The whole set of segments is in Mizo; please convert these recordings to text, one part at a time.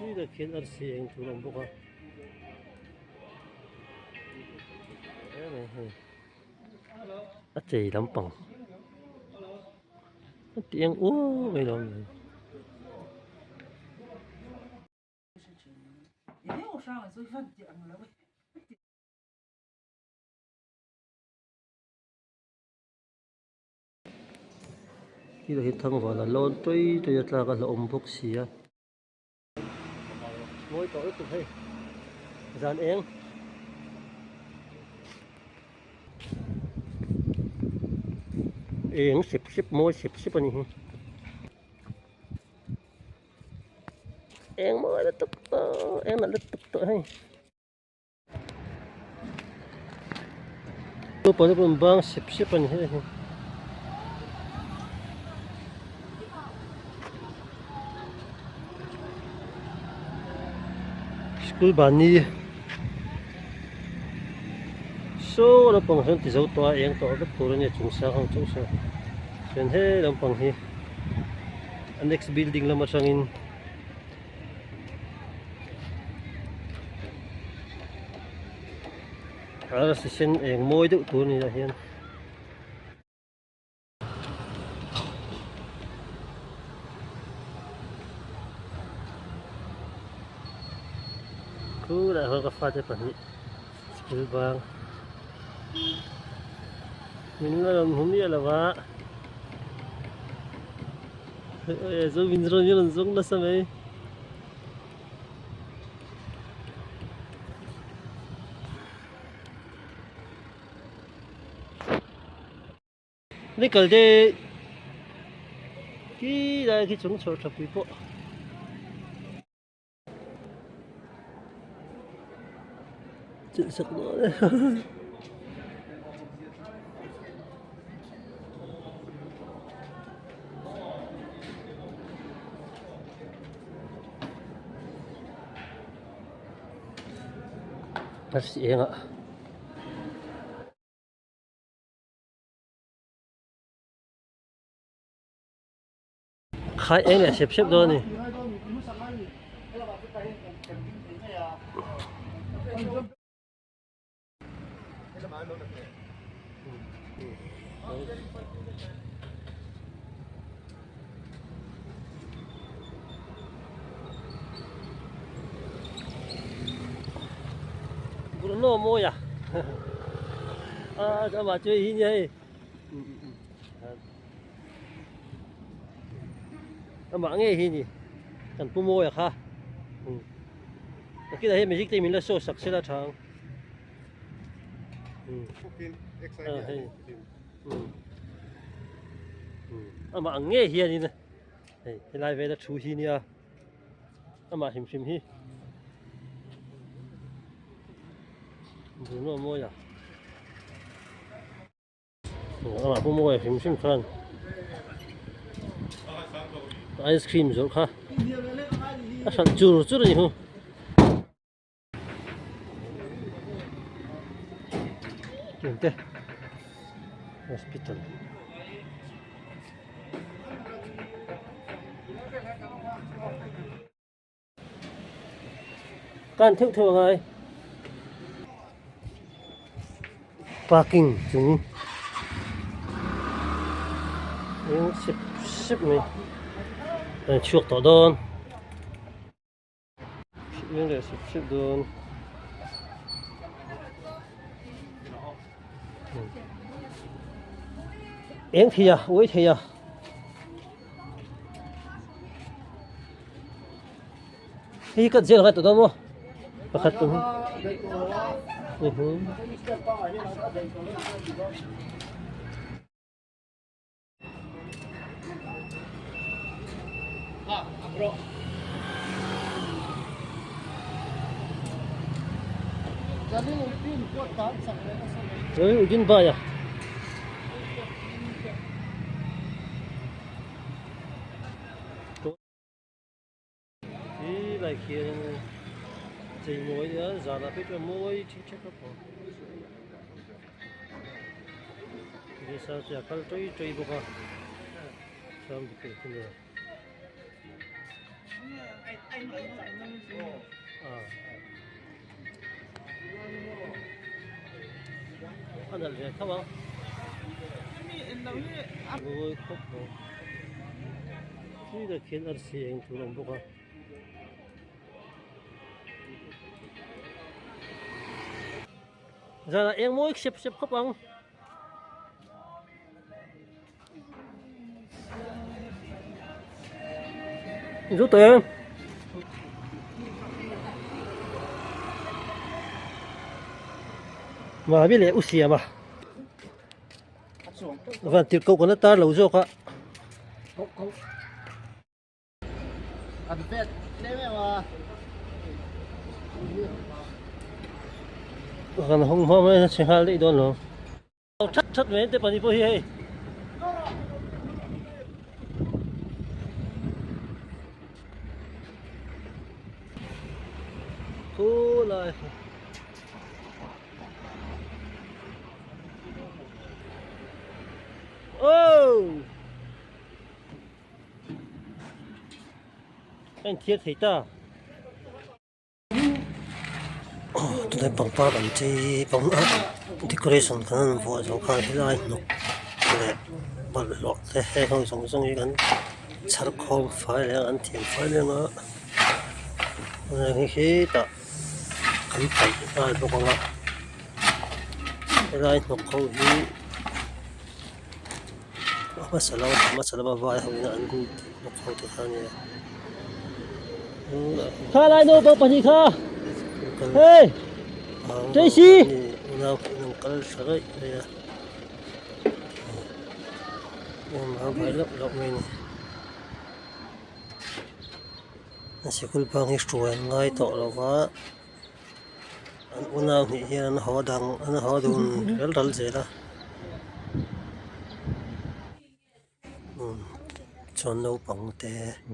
Khi lai khian arsi eng tur a awm bawk a. A chei lampang a ti eng uau mai lo a ni. Khi lai hi thangvan a lawn tui tui a tlak a hlauhawm bawk si a. Mawi tawh lutuk hei zan eng. Eng sep sep mawi sep sep a ni hi. Eng mawi lutuk tawh eng nalh lutuk tawh hei. Naupang te pawh an bang sep sep a ni hei hi. School bani saw naupang hian ti zo tawh a eng tawh vek tur a nia chung sang ho chauh saw chuan he lampang hi a next building lam atangin. Arsi sen eng mawi deuh tur a ni ah hian. Khulai ah khuan ka fate pahnih school bang min la rawn hmu miah lo a. Zo min rawn hi rawn zawng nasa mai. Ni kal te khi lai khi chung chhawr tha pui pawh. Chilh sak dawn e. Arsi eng ah. Khai eng leh sep sep dawn a ni. Bruno mawi a a amah chu hei hi nia hei. Amah ngei hi ni kan pu mawi a kha nakinah hian magic te min la show sak sela tha ang hei amah ang ngei hianin hei helai vela thu hi nia amah hrim hrim hi Bruno mawi a. Amah pawh mawi hrim hrim khan ice cream zawrh kha a hralh chur chur a ni hu. Tiang te hospital. Kan theuh theuh angai parking chung eng sep sep mai a chhuak tawh dawn eng leh sep sep dawn eng thei a uai thei a. Hei hi cut zel ngai tawh dawn maw pakhat tum hi Ujin bai a. He lai khian chei mawi nia zanah phei chuan mawi thik thek a pawh Visa te a kal tui tui bawk a chuan dik leh hun a. A nalh ve tho a. Mawi khawp mai. Tui tak hian arsi eng tur a awm bawk a. Zanah eng mawi sep sep khawp ang. Zo tawh em? Mahni leh u siam a. Van tirh koh kan la tar lo zawk a. Kan hawng hma mai a chhe nghal daih dawn lo. That that mai te pahnih pawh hi hei. Khulai. Oh! A inthiar thei ta. Tunah pangpar an chei bang a decoration kan han vuah zawh khan helai hnawk leh bawlhhlawh te heng ho zawng zawng hi kan chhar khawm fai leh a an thiam fai leh ang a heng hi hetah kan paih nghal bawk ang a helai hnawk ho hi. A hmasa lam a hmasa lama vai ho in an tih bawk ho te kha ania Kha lai naupang pahnih kha hei Tracy unau in an kal tha raih mai a a vai loh loh mai a ni a sikul bang hi hruai an ngai tawh lo va An unau hnih hian an haw dang an haw dun ral ral zel a umm chuan naupang te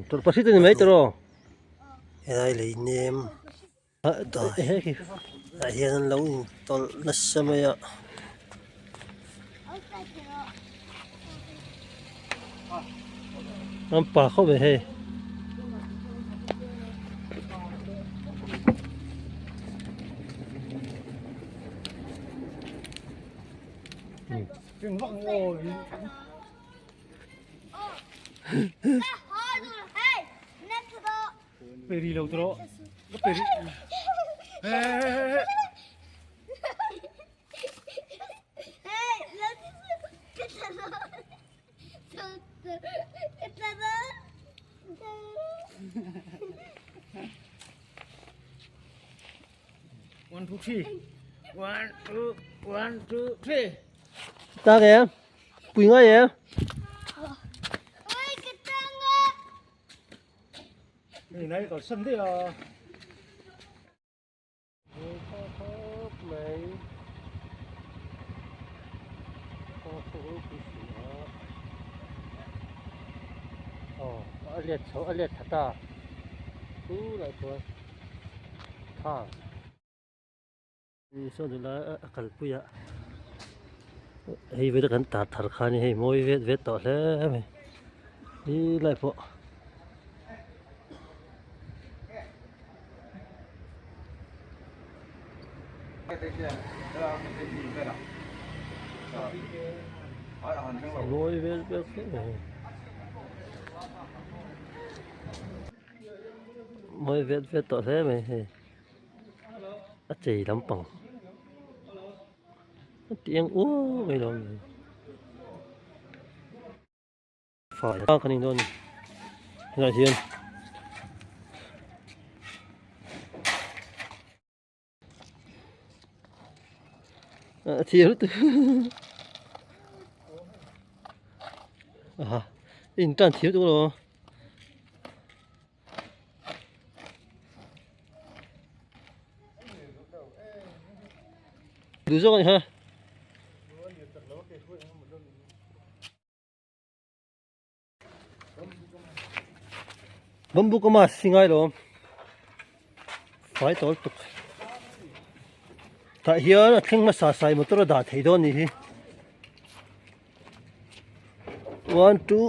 Tawlhpahrit a ni mai tawh helai lei nem ah hian an lo intawlh nasa mai a. An pa khawp mai hei. Ta kìa Quỳ ngay vậy A let chho a let tha ta chu lai chuan tha saw nula a kalpui a hei vela kan tar thar kha ni hei mawi vet vet tawh hle mai ti lai pawh. Mawi vel vel hle mai mawi vet vet tawh hle mai hei a chei lampang a tih ang uau mai lo a ni. Fai tak a ni dawn a ni tunah hian a thir lutuk aha in tan thir lutuk alawm. Duh zawk a ni kha. Bamboo ka mask hi ngai lo awm fai tawl tuk tah hian a thleng hmasa sai motor a dah thei dawn a nih hi one two.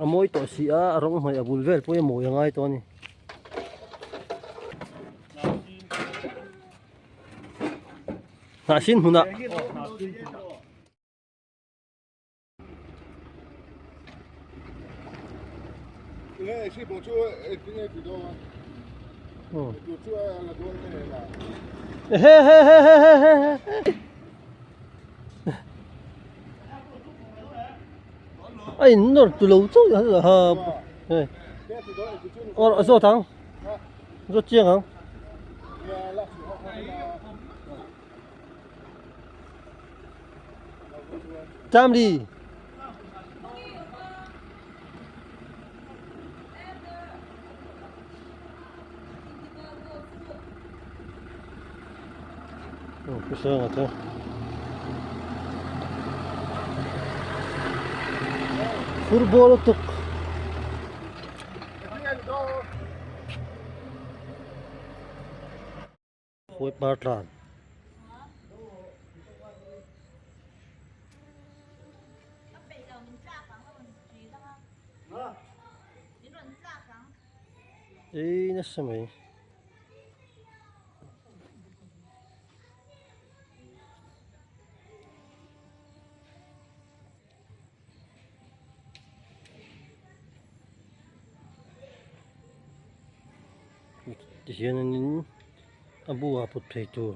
A mawi tawh si a, a rawng hmai a bul vel pawh hi a mawi a ngai tawh a ni. Hnahsin hmunah. A in nawr tu lo chauh ha hei aw zawt ang zawt chiang ang. Chamli. Pu Sanga chu. Football lutuk. Khawi par tlan. Ei nasa mai. Tihianin a bu ah put phei tur.